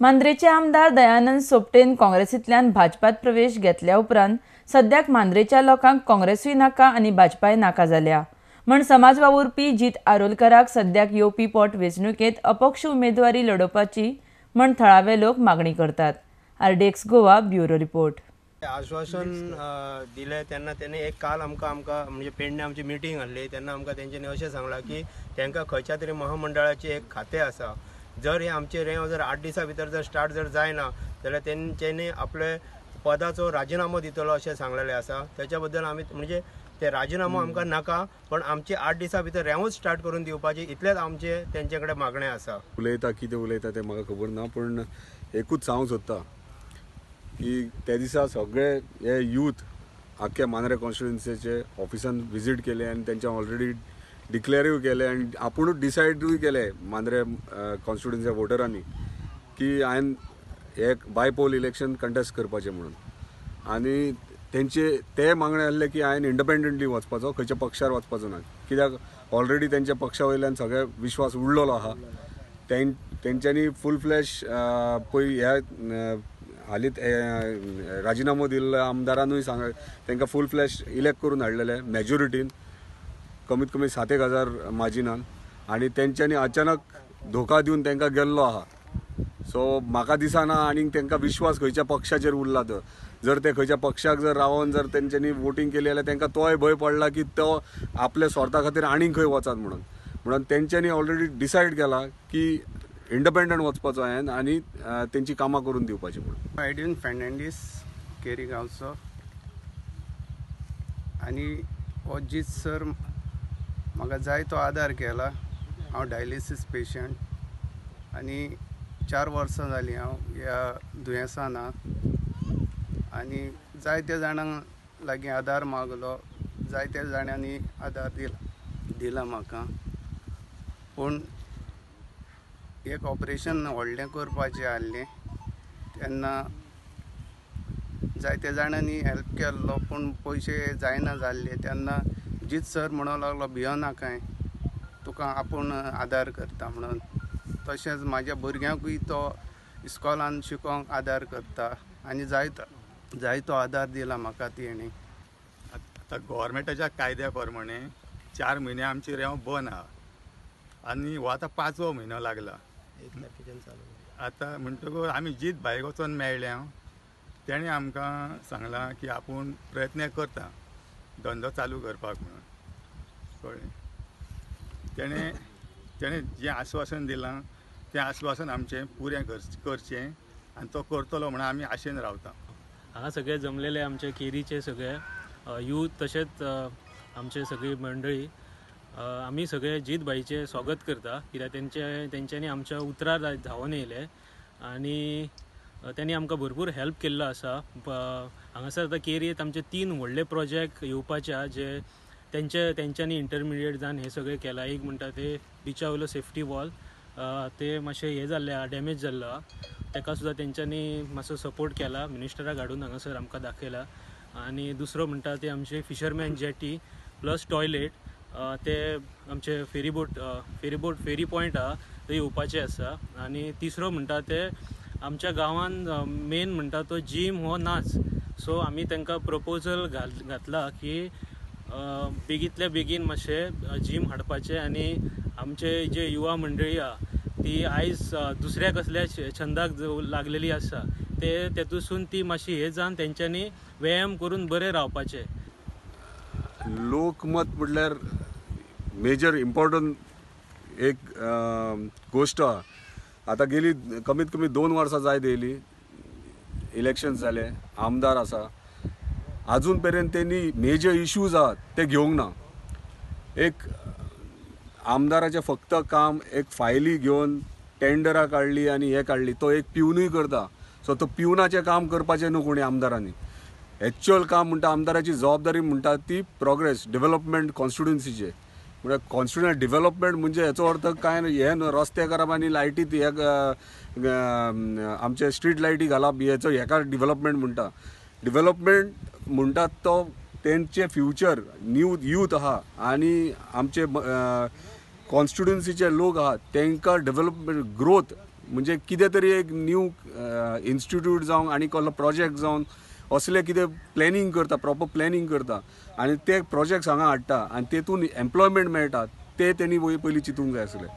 मांद्रेचे आमदार दयानंद सोपटेन काँग्रेसींतल्यान भाजपात प्रवेश घेतल्या उपरांत सद्याक मांद्रेच्या लोकांक काँग्रेसूय नाका आनी भाजपाय नाका जाल्या म्हण समाज वावुरपी जीत आरोलकराक सद्याक येवपी पोट वेंचणुकेंत अपक्ष उमेदवारी लढोवपाची म्हण थळावे लोक मागणी करतात. RDX Goa bureau report. आश्वासन दिलें तेन्ना तेणे एक काल आमकां आमकां म्हणजे पेडणे आमची मिटींग आहली तेन्ना आमकां तेंच्यांनी अशें सांगलां की तांकां खंयच्या तरी महामंडळाचें एक खातें आसा, जर हे आमचे रेंव जर 8 दिसां भितर जर स्टार्ट जर जायना जाल्यार तेंच्यांनी आपले पदाचो राजिनामो दितलो अशें सांगलेलें आसा. तेच्या बद्दल आमी म्हणजे ते राजिनामो आमकां नाका, पण आमचे 8 दिसां भितर रेंवूच स्टार्ट करून दिवपाची इतलेंच आमचे तेंचे कडेन मागणें आसा. उलयता कितें उलयता तें म्हाका खबर ना, पूण एकूच सांगूंक सोदता की त्या दिसा सगळे हे यूथ आख्या मांद्रे कॉन्स्टिट्युएन्सीचे ऑफिसान विजीट केले आनी तेंच्या ऑलरेडी डिक्लेरूय केले आनी आपुणूच डिसायडूय केले मांद्रे कॉन्स्टिट्युएन्सीच्या वोटरांनी की हांवें हे बायपोल इलेक्शन कंटेस्ट करपाचें म्हणून. आनी तेंचे ते मागणें आहले की हांवें इंडिपेंडंटली वचपाचो, खंयच्या पक्षार वचपाचो ना, कित्याक ऑलरेडी तेंच्या पक्षा वयल्यान सगळे विश्वास उडलेलो आहा. तेंच्यांनी फूल फ्लॅश पळय ह्या हालींच राजिनामो दिल्ल्या आमदारानूय सांग तांकां फूल फ्लॅश इलेक्ट करून हाडलेले मॅजोरिटीन कमीत कमी 7-1 हजार मार्जिनान, आनी तेंच्यांनी अचानक धोका दिवन तांकां गेल्लो आहा. सो म्हाका दिसना आनी तांकां विश्वास खंयच्या पक्षाचेर उरला तो. जर ते खंयच्या पक्षाक जर रावन जर तेंच्यांनी वोटींग केली जाल्यार तांकां तोय भंय पडला की तो आपल्या स्वार्था खातीर आनीक खंय वचत म्हणून. म्हणून तेंच्यांनी ऑलरेडी डिसायड केला की इंडिपेंडंट वचपाचो हांवें आनी तेंची कामां करून दिवपाची म्हणून. एडविन फेर्नांडीस केरी गांवचो आनी हो जीत सर म्हाका जाय तो आदार केला. हांव डायलिसीस पेशंट आनी 4 वर्सां जालीं हांव ह्या दुयेंसान आनी जायत्या जाणांक लागीं आदार मागलो, जायत्या जाणांनी आदार दिला म्हाका. पूण एक ऑपरेशन व्हडलें करपाचें आहलें तेन्ना जायत्या जाणांनी हेल्प केल्लो, पूण पयशे जायना जाल्ले. तेन्ना जीत सर म्हणूंक लागलो भियो नाकाय, तुका आपूण आदार करता म्हणून. तशेंच म्हाज्या भुरग्यांकूय तो इस्कॉलान शिकोंक आदार करता आनी जायतो आदार दिला म्हाका तेणी. आतां गोवोरमेंटाच्या कायद्या प्रमाणे 4 म्हयने आमची रेंव बंद आहा आनी हो आतां 5वो म्हयनो लागला. 1 तारखेच्यान चालू आतां म्हणटकूच आमी जीत भाईक वचोन मेळ्ळ्या, तेणें आमकां सांगलां की आपूण प्रयत्न करता धंदो चालू करपाक म्हणून. कळ्ळें, तेणें तेणें जें आश्वासन दिलां तें आश्वासन आमचें पुरें करचें आनी तो करतलो म्हणून आमी आशेन रावता. हांगा सगळे जमलेले आमचे केरीचे सगळे यूथ तशेंच आमचे सगळी मंडळी आमी सगळे जीत भाईचें स्वागत करता, कित्याक तेंच्यांनी आमच्या उतरार धांवून येयले आनी त्यांनी आमकां भरपूर हेल्प केल्लो आसा. हांगासर आतां केरींत आमचे 3 व्हडले प्रोजेक्ट येवपाचे आहा जे तेंच्यांनी इंटरमिडिएट जावन हें सगळें केलां. एक म्हणटा ते बिचा वयलो सेफ्टी वॉल ते मातशें हें जाल्लें आहा, डॅमेज जाल्लो आहा, ताका सुद्दां तेंच्यांनी मातसो सपोर्ट केला, मिनिस्टराक हाडून हांगासर आमकां दाखयला. आनी दुसरो म्हणटा ते आमचे फिशरमॅन जेटी प्लस टॉयलेट ते आमचे फेरीबोट फेरी पॉयंट आहा ते येवपाचे आसा. आनी तिसरो म्हणटा ते आमच्या गांवान मेन म्हणटा तो जीम हो नाच, सो आमी तांकां प्रपोजल घातला की बेगींतल्या बेगीन मातशें जीम हाडपाचें आनी आमचे जे युवा मंडळी आहा ती आयज दुसऱ्या कसल्या छंदाक लागलेली आसा ते तेतूसून ती मातशी हें जावन तेंच्यांनी व्यायाम करून बरें रावपाचें. लोकमत म्हटल्यार मेजर इम्पॉर्टंट एक गोश्ट आहा. आतां गेली कमीत कमी 2 वर्सां जायत येयली, इलेक्शन्स जाले, आमदार आसा, आजून पर्यंत तेणी मेजर इश्यूज आहात ते घेवंक ना. एक आमदाराचें फक्त काम एक फायली घेवन टेंडरां काडली आनी हें काडली, तो एक पिवनूय करता. सो तो पिवनाचें काम करपाचें न्हू कोणी आमदारांनी. एक्चुअल काम म्हणटा आमदाराची जबाबदारी म्हणटा ती प्रोग्रेस डेव्हलपमेंट कॉन्स्टिट्युएन्सीचे. म्हळ्यार कॉन्स्टिट्युएन्सी डेव्हलपमेंट म्हणजे हेचो अर्थ कांय हें न्हू रस्ते करप आनी लायटी हे आमचे स्ट्रीट लायटी घालप हेचो हेका डेव्हलपमेंट म्हणटा. डेव्हलपमेंट म्हणटात तो तेंचे फ्युचर न्यू यूथ आहा आनी आमचे कॉन्स्टिट्युएन्सीचे लोक आहात तांकां डेव्हलपमेंट ग्रोथ म्हणजे कितें तरी एक न्यू इन्स्टिट्यूट जावं आनी कसलो प्रोजेक्ट जावन असले कितें प्लॅनिंग करता, प्रॉपर प्लॅनिंग करता आनी ते प्रोजेक्ट्स हांगा हाडटा आनी तेतून एम्प्लॉयमेंट मेळटा, ते तेणी पयलीं चिंतूंक जाय आसलें.